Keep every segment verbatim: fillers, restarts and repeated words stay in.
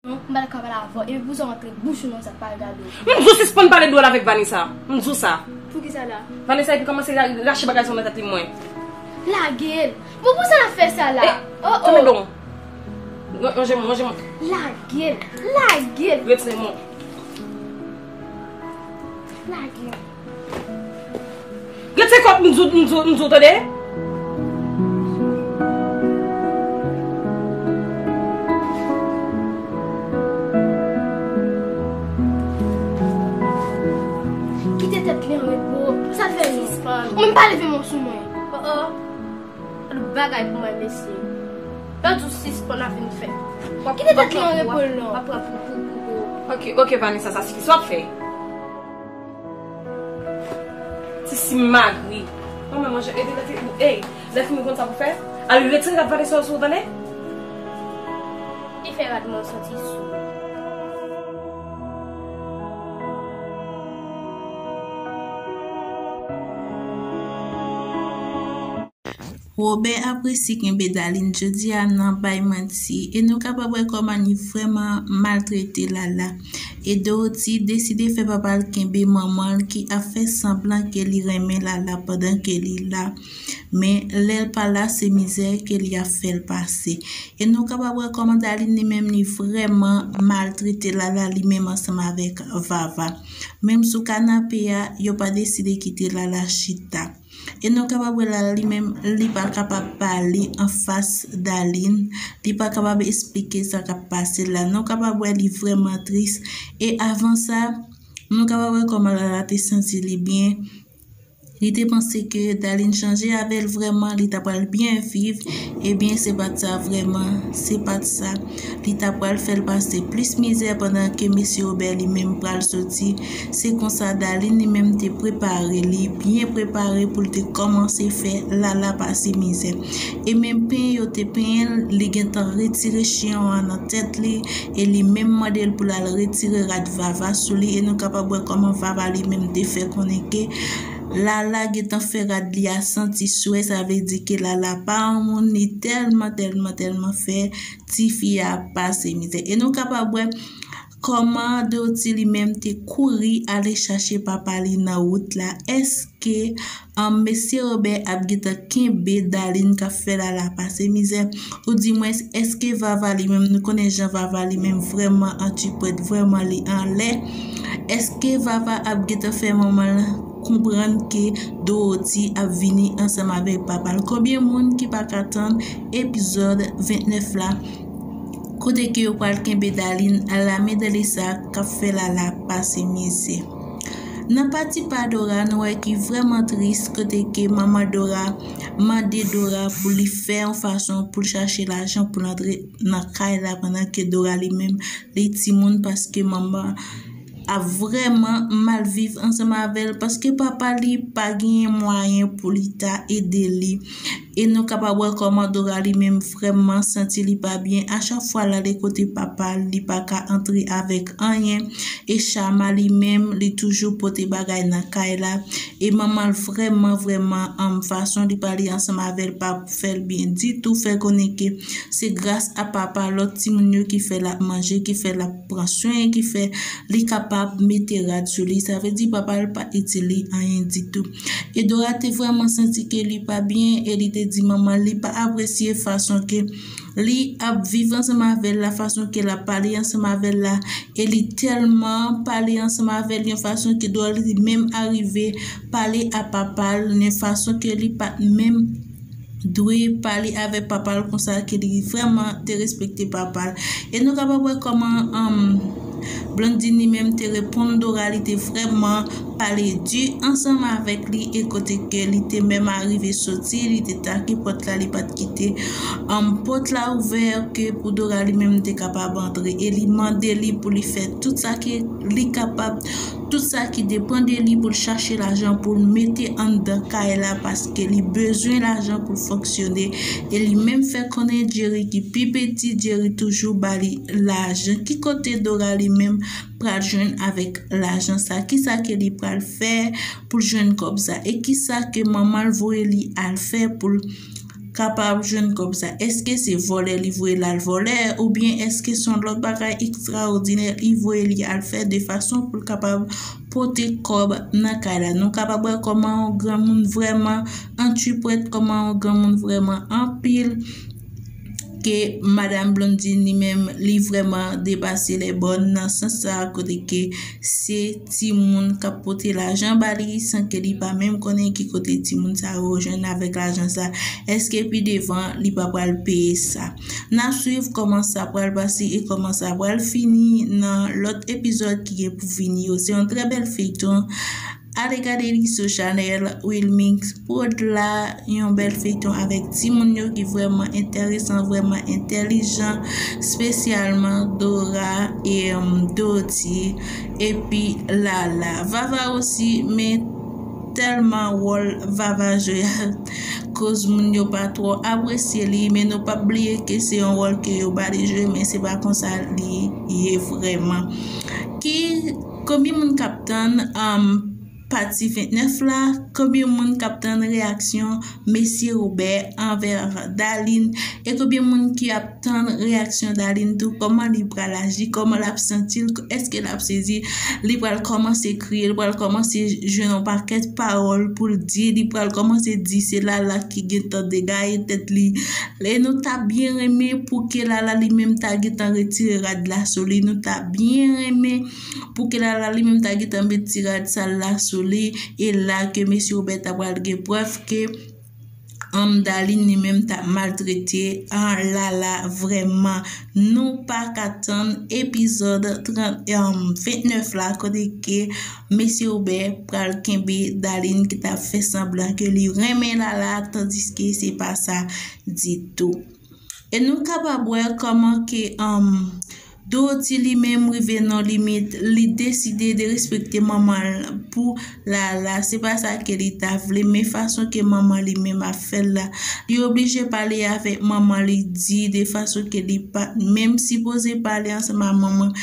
Non, m pa ka pale avè w. Epi pou sa w antre bouch ou nan sa, pa regade w. M di w sispann pale dwòl avèk Vanessa. M di w sa. Poukisa la? Vanessa epi kòmanse ra- rache bagay sa nan tèt li mwen. Lage l. Bon, pou sa l ap fè sa la? Eh, oh, oh. Tande non. Ranje mwen, ranje mwen. Lage l. Lage l. Retire mwen. Lage l. Retire kò m di w, m di w, m di w, tande? Kite tèt li an repo. Pou sa l fè nou? Sispann. Ou menm pa leve men w sou mwen. Oh, oh. Tout bagay pou mwen, mesye. Lè w di w sispann ap vin fè. W ap Kite tèt li an repo l non. W ap pran pou, pou, pou, pou. Ok, ok, Vanessa, sa sifi. Sa w ap fè? Ti simagri. Mwen menm, manje, ede lè fi, ey, lè fi m konn sa pou fè. Al retire rad Vanessa sou, tande? Li fè rad mwen santi sou. Wobè ap resi kenbe Darline jodi a nan bay manti, e nou kapab wè kòman li vrèman maltrete Lala. E Dorothy deside fè papa l kenbe manman l ki ap fè sanblan ke li renmen Lala pandan ke li la. Men lè l pa la, se mizè ke li ap fè l pase. E nou kapab wè kòman Darline li menm li vrèman maltrete Lala li menm ansanm avèk Vava. Menm sou kanape a, yo pa deside kite Lala chita. E nou kapab wè Lala li menm, li pa kapab pale anfas Darline, li pa kapab esplike sa k ap pase la. Nou kapab wè li vrèman tris. E avan sa, nou kapab wè kòman Lala te santi li byen. Li te panse ke Darline chanje avè l vrèman, li ta pral byen viv. Ebyen, se pa t sa vrèman, se pa t sa. Li ta pral fè l pase plis mizè pandan ke mesye Wobè li menm pral soti. Se konsa Darline li menm te prepare li, byen prepare pou l te kòmanse fè Lala pase mizè. E menm penyen yo te penyen l, li gentan retire chiyon an nan tèt li, e li menm mande l pou l al retire rad Vava sou li, e nou kapab wè kòman Vava li menm te fè konnen ke Lala gentan fè rad li a santi swè, sa vle di ke Lala pa yon moun, li tèlman, tèlman, tèlman fè tifi a pase mizè. E nou kapab wè kòman Dorothy li menm te kouri ale chache papa li nan wout la. Èske, um, mesye Wobè ap gentan kenbe Darline k ap fè Lala pase mizè? Oudimwens, èske Vava li menm, nou konnen jan Vava li menm vrèman antipwèt, vrèman li anlè. Èske Vava ap gentan fè manman l konprann ke Dorothy ap vini ansanm avèk papa l? Konbyen moun ki pa ka tann epizòd vennèf la, kote ke yo pral kenbe Darline a la men de Lisa k ap fè Lala pase mizè? Nan pati pa Dora, nou wè ki vrèman tris, kote ke manman Dora mande Dora pou li fè yon fason pou l chache lajan pou l antre nan kay la, pandan ke Dora li menm, li timoun, paske manman ap vrèman mal viv ansanm avè l, paske papa li pa genyen mwayen pou li ta ede li. E nou kapab wè kòman Dora li menm vrèman santi li pa byen. A chak fwa l ale kote papa l, li pa ka antre avèk anyen. E Chama li menm, li toujou pote bagay nan kay la. E manman l vrèman, vrèman, um, fason li pale ansanm avè l pa fè l byen ditou, fè konnen ke se gras a papa lòt timoun yo ki fè l ap manje, ki fè l ap pran swen, ki fè li kapab mete rad sou li. Sa vle di papa l pa itil li anyen ditou. E Dora te vrèman santi ke li pa byen e li te di manman l li pa apresye fason ke li ap viv ansanm avè l la, fason ke l ap pale ansanm avè l la. E li tèlman pale ansanm avè l yon fason ke Dora li menm arive pale a papa l yon fason ke li pa t menm dwe pale avèk papa l konsa, ke li vrèman te respekte papa l. E nou kapab wè kòman, um, Blondine li menm te reponn Dora, li te vrèman pale di ansanm avèk li, e kote ke li te menm arive soti, li te take pòt la, li pa t kite, um, pòt la ouvè ke pou Dora li menm te kapab antre. E li mande li pou li fè tout sa ke li kapab, tout sa ki depann de li pou l chache lajan pou l mete anndan kay la, paske li bezwen lajan pou l fonksyone. E li menm fè konnen Jerry ki pi piti, Jerry toujou ba li lajan. Ki kote Dora li menm pral jwenn avèk lajan sa? Kisa ke li pral fè pou l jwenn kòb sa? E kisa ke manman l voye li al fè pou l kapab jwenn kòb sa? Èske se vòlè li voye l al vòlè, oubyen èske se yon lòt bagay ekstraòdinè li voye li al fè de fason pou l kapab pote kòb nan kay la? Nou kapab wè kòman yon granmoun vrèman antipwèt, kòman yon granmoun vrèman anpil, ke Madanm Blondine li menm, li vrèman depase lè bòn nan sans sa, kote ke se timoun k ap pote lajan ba li, san ke li pa menm konnen ki kote timoun sa yo jwenn avèk lajan sa. Èske pi devan, li pa pral peye sa? N ap swiv kòman sa pral pase e kòman sa pral fini nan lòt epizòd ki gen pou vini yo. Se yon trè bèl feyton. Ale gade li sou chanèl Wilmix Prod la, yon bèl feyton avèk timoun yo ki vrèman enteresan, vrèman entèlijan, spesyalman Dora e, um, Dodi, epi Lala. Vava osi, men tèlman wòl Vava jwe a koz moun yo pa twò apresye li, men nou p ap bliye ke se yon wòl ke yo ba li jwe, men se pa konsa li ye vrèman. Ki, konbyen moun k ap tann, um, pati ventnèf la? Konbyen moun k ap tann reyaksyon Mesye Robert anvè Darline? E konbyen moun ki ap tann reyaksyon Darline tou? Kòman li pral aji? Kòman l ap santi l? Èske l ap sezi? Li pral kòmanse kriye, li pral kòmanse jwenn yon pakèt pawòl pou l di, li pral kòmanse di se Lala ki gentan degaye tèt li. E nou ta byen renmen pou ke Lala li menm ta gentan retire rad la sou li, nou ta byen renmen pou ke Lala li menm ta gentan met ti rad sal la sou li, e la ke Mesye Robert ta pral gen prèv ke, um, Darline li menm t ap maltrete, ah, Lala vrèman. Nou pa ka tann epizòd trant, um, ventnèf la, kote ke Mesye Robert pral kenbe Darline ki t ap fè sanblan ke li renmen Lala, tandiske se pa sa ditou. E nou kapab wè kòman ke, um, Dorothy li menm rive nan limit, li deside derespekte manman l pou Lala. Se pa sa ke li ta vle, men fason ke manman li menm ap fè l la, li oblije pale avèk manman li di de fason ke li pa menm sipoze pale ansanm ak manman.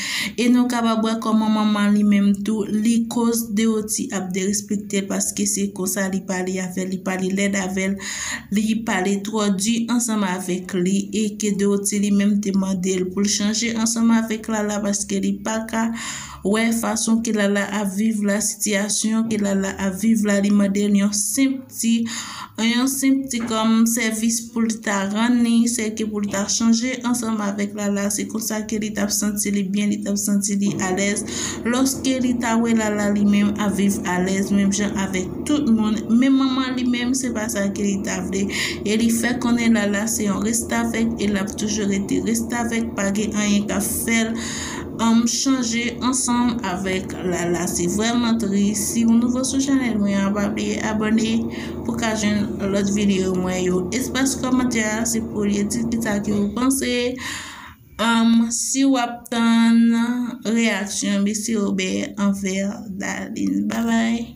E nou kapab wè kòman manman li menm tou, li koz Dorothy ap derespekte l, paske se konsa li pale avè l, li pale lèd avè l, li pale twò di ansanm avèk li, e ke Dorothy li menm te mande l pou l chanje ansanm avèk Lala, paske li pa ka wè fason ke Lala ap viv la, sitiyasyon ke Lala ap viv la, li mande l yon senp ti, yon senp ti kòm sèvis pou l ta rann li, se ke pou l ta chanje ansanm avèk Lala. Se konsa ke li t ap santi li byen, li t ap santi li alèz. Lòske li ta wè Lala li menm ap viv alèz, menm jan avèk tout moun, men manman li menm, se pa sa ke li ta vle. E li fè konnen Lala se yon restavèk, e l ap toujou rete restavèk, pa gen anyen k ap fè l, um, chanje ansanm avèk Lala. Se vrèman tris. Si w nouvo sou chanèl mwen an, pa bliye abòne pou ka jwenn lòt videyo mwen yo. Espas kòmantè a, se pou w di kisa ke w panse. Um, si w ap tann reyaksyon Mesye Robert anvè Darline. Babay.